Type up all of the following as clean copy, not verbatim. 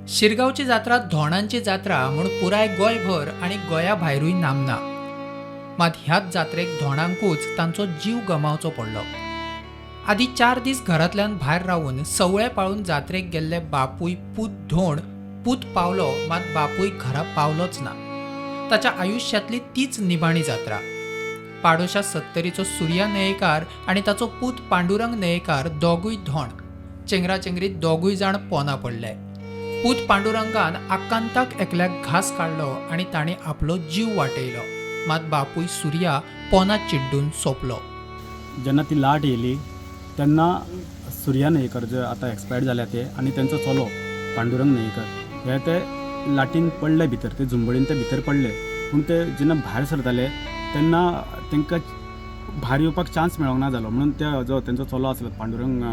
शिरगांवची जात्रा धोंडांची जात्रा म्हूण पुराय गोंयभर आनी गोंया भायरूय नामना. मात ह्याच जात्रेक धोंडांकूच तांचो जीव गमावचो पडलो. आदी 4 दीस घरांतल्यान भायर रावन सवळे पाळून जात्रेक गेल्ले बापूय पूत धोंड पूत पावलो, मात बापूय घरा पावलोच ना. ताच्या आयुश्यांतली तीच निमाणी जात्रा. पाडोशा सत्तरीचो सुर्या न्हयेकार आनी ताचो पूत पांडुरंग न्हयेकार दोगूय धोंड. चेंगराचेंगरीत दोगूय जाण पोना पडले. पूत पांडुरंगान आकांताक एकल्याक घास काडलो आनी ताणें आपलो जीव वाटयलो. मात बापूय सुर्या पोना चिड्डून सोंपलो. जेन्ना ती लाट येयली तेन्ना सुर्या न्हयेकर जे आतां एक्सपायर्ड जाल्या ते आनी तेंचो चलो पांडुरंग न्हयेकर हे ते लाटीन पडले भितर, ते झुंबडीन ते भितर पडले. पूण ते जेन्ना भायर सरताले तेन्ना तांकां भायर येवपाक चान्स मेळोंक ना जालो. म्हणून ते जो तेंचो चलो आसलो पांडुरंग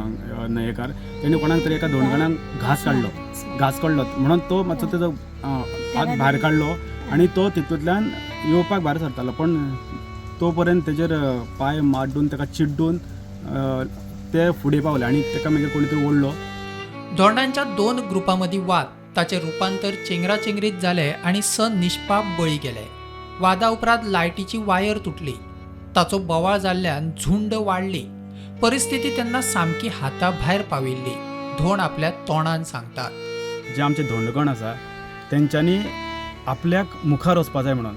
न्हयेकार तेणी कोणाक तरी एका धोणगणाक घास काडलो, घास काडलो म्हणून तो मातसो तेजो हात भायर काडलो आनी तो तितूंतल्यान येवपाक भायर सरतालो. पण तो पर्यंत तेजेर पांय माड्डून ताका चिड्डून ते फुडें पावले आनी ताका मागीर कोणी तरी ओडलो. धोंडांच्या 2 ग्रुपां मदीं वाद, ताचें रुपांतर चेंगराचेंगरीत जालें आनी 6 निष्पाप बळी गेले. वादा उपरांत लायटीची वायर तुटली. ताचो बोवाळ जाल्ल्यान झुंड वाडली. परिस्थिती तेन्ना सामकी हाता भायर पाविल्ली. धोंड आपल्या तोंडान सांगतात, जे आमचे धोंडगण आसा तेंच्यांनी आपल्याक मुखार वचपा जाय म्हणून,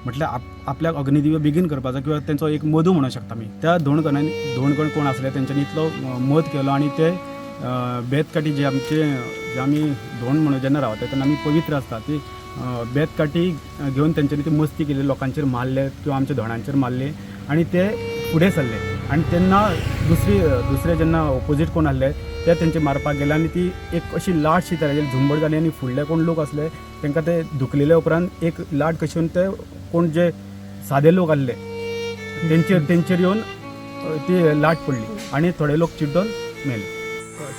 म्हटल्यार आपल्याक अग्निदिव्य बेगीन करपाक जाय किंवा तेंचो एक मधू म्हणूंक शकता आमी. त्या धोंडगणांनी, धोंडगण कोण आसले तेंच्यांनी इतलो मद केलो आनी ते बेतकाठी जे आमचे, जे आमी धोंड म्हणून जेन्ना रावता तेन्ना आमी पवित्र आसता, ती बेतकाठी घेवन तेंच्यांनी ती मस्ती केली, लोकांचेर मारले किंवा आमच्या धोंडांचेर मारले आनी ते फुडें सरले. आनी तेन्ना दुसरे जेन्ना ओपोजीट कोण आसले ते तेंचे मारपाक गेले आनी ती एक अशी लाटशी तयार जाली, झुंबड जाली आनी फुडले कोण लोक आसले तांकां ते धुकलेले उपरांत एक लाट कशी येवन ते कोण जे सादे लोक आसले तेंचेर येवन ती लाट पडली आनी थोडे लोक चिड्डून मेले.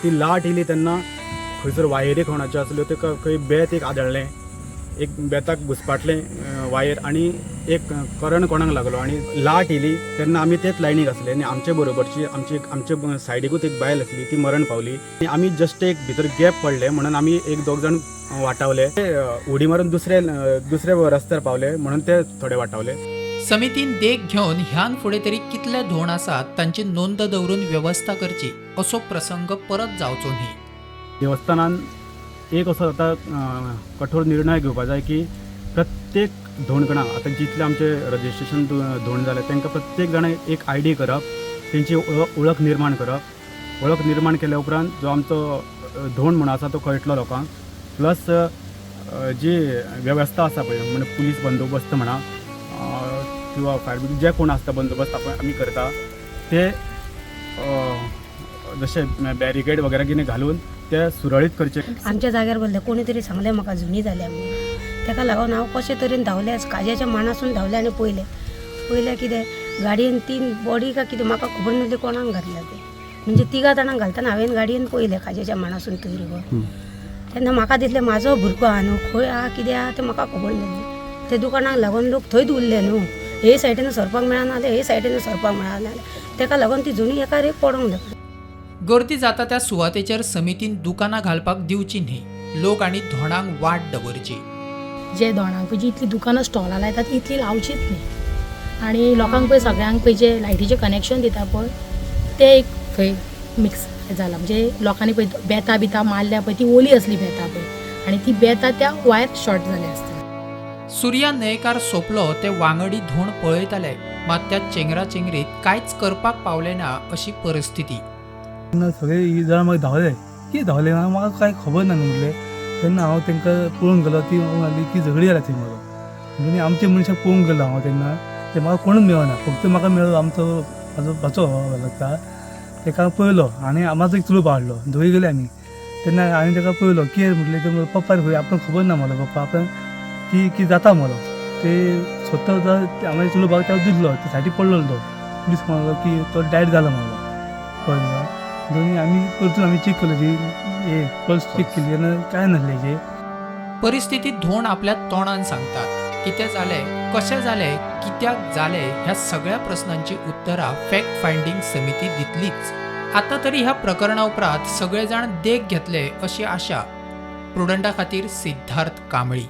ती लाट येयली तेन्ना खंयसर वायरी कोणाच्यो आसल्यो ते खंय बेत एक आदळ्ळें, एक बेताक घुसपाटलें वायर आनी एक करंट कोणाक लागलो आनी लाट येयली तेन्ना आमी तेच लायनीक आसले आनी आमचे बरोबरची आमचे सायडीकूच एक बायल आसली, ती मरण पावली. आनी आमी जस्ट एक भितर गॅप पडले म्हणून आमी एक दोग जाण वाटावले, उडी मारून दुसरे रस्त्यार पावले म्हणून ते थोडे वाटावले. समितीन देख घेवन ह्यान फुडें तरी कितले धोंड आसात तांची नोंद दवरून वेवस्था करची, असो प्रसंग परत जावचो न्ही. देवस्थानान एक असो आतां कठोर निर्णय घेवपाक जाय की प्रत्येक धोंडगणाक आतां जितले आमचे रजिस्ट्रेशन धोंड जाले तांकां प्रत्येक जाण एक I D करप, तेंची वळख निर्माण करप. वळख निर्माण केल्या उपरांत जो आमचो धोंड म्हणून आसा तो कळटलो लोकांक. प्लस जी वेवस्था आसा पळय, म्हणजे पुलीस बंदोबस्त म्हणा किंवा फायर ब्रिगेड जे कोण आसता बंदोबस्त आपण आमी करता ते जशे बॅरिकेड वगैरे कितें घालून ते सुरळीत करचे. आमच्या जाग्यार बोलले कोणी तरी सांगलें म्हाका जुनी जाल्या म्हणून, ताका लागून हांव कशे तरेन धांवलें, काज्याच्या माणासून धांवलें आनी पयलें पयलें कितें गाडयेन 3 बॉडी का कितें म्हाका खबर नासली कोणाक घातल्या ते, म्हणजे 3 जाणांक घालतना हांवें गाडयेन पयलें काज्याच्या माणासून थंय गो. तेन्ना म्हाका दिसलें म्हाजो भुरगो आहा न्हू, खंय आहा कितें आहा तें म्हाका खबर नासलें. ते दुकानाक लागून लोक थंयच उरले न्हू, हे सायडीन सरपाक मेळना जालें, हे सायडीन सरपाक मेळना जालें, ताका लागून ती जुनी एकार एक पडोंक लागली. गर्दी जाता त्या सुवातेचेर समितीन दुकानां घालपाक दिवची न्ही, लोक आनी धोंडांक वाट दवरची. जे धोंडांक पळय जितली दुकानां स्टॉलां लायतात तितली लावचीच न्ही. आनी लोकांक पळय सगळ्यांक पळय जे लायटीचें कनेक्शन दिता पळय ते एक थंय मिक्स जाला, म्हणजे लोकांनी पळय बेतां बितां मारल्या पळय ती ओली आसली बेतां पळय आनी ती बेतां त्या वायर शॉर्ट जाल्या आसता. सुर्या न्हयकार सोंपलो ते वांगडी धोंड पळयताले, मात त्या चेंगराचेंगरीत कांयच करपाक पावले ना अशी परिस्थिती. तेन्ना सगळे जाणां म्हाका धांवले, कितें धांवले म्हाका कांय खबर ना न्हू म्हटलें. तेन्ना हांव तांकां पळोवंक गेलो, ती म्हणली की झगडी जाल्या थंय मरो. म्हणून आमच्या मनशाक पळोवंक गेलो हांव तेन्ना, ते म्हाका कोणूच मेळना, फक्त म्हाका मेळ्ळो आमचो म्हाजो भाचो लागता, ताका पळयलो आनी म्हाजो एक चुडो हाडलो, दोगूय गेले आमी. तेन्ना हांवें ताका पळयलो कितें म्हटलें ते पप्पा खंय आपणाक खबर ना म्हणलो, पप्पा आपण की की जाता म्हणलो. ते स्वता आमच्या चुडो भाव ताका दिसलो, ते सायडीक पडलेलो तो पुलीस म्हणलो की तो डायट जाला म्हणलो, कळ्ळें. दोनी आमी परतून आमी चॅक केलो, ती हे पल्स चॅक केली तेन्ना कांय नासलें जे. परिस्थिती धोंड आपल्या तोंडान सांगतात. कितें जालें, कशें जालें, कित्याक जालें ह्या सगळ्या प्रस्नांची उत्तरां फॅक्ट फायंडींग समिती दितलीच. आतां तरी ह्या प्रकरणा उपरांत सगळे जाण देख घेतले अशी आशा. प्रुडंटा खातीर सिद्धार्थ कांबळी.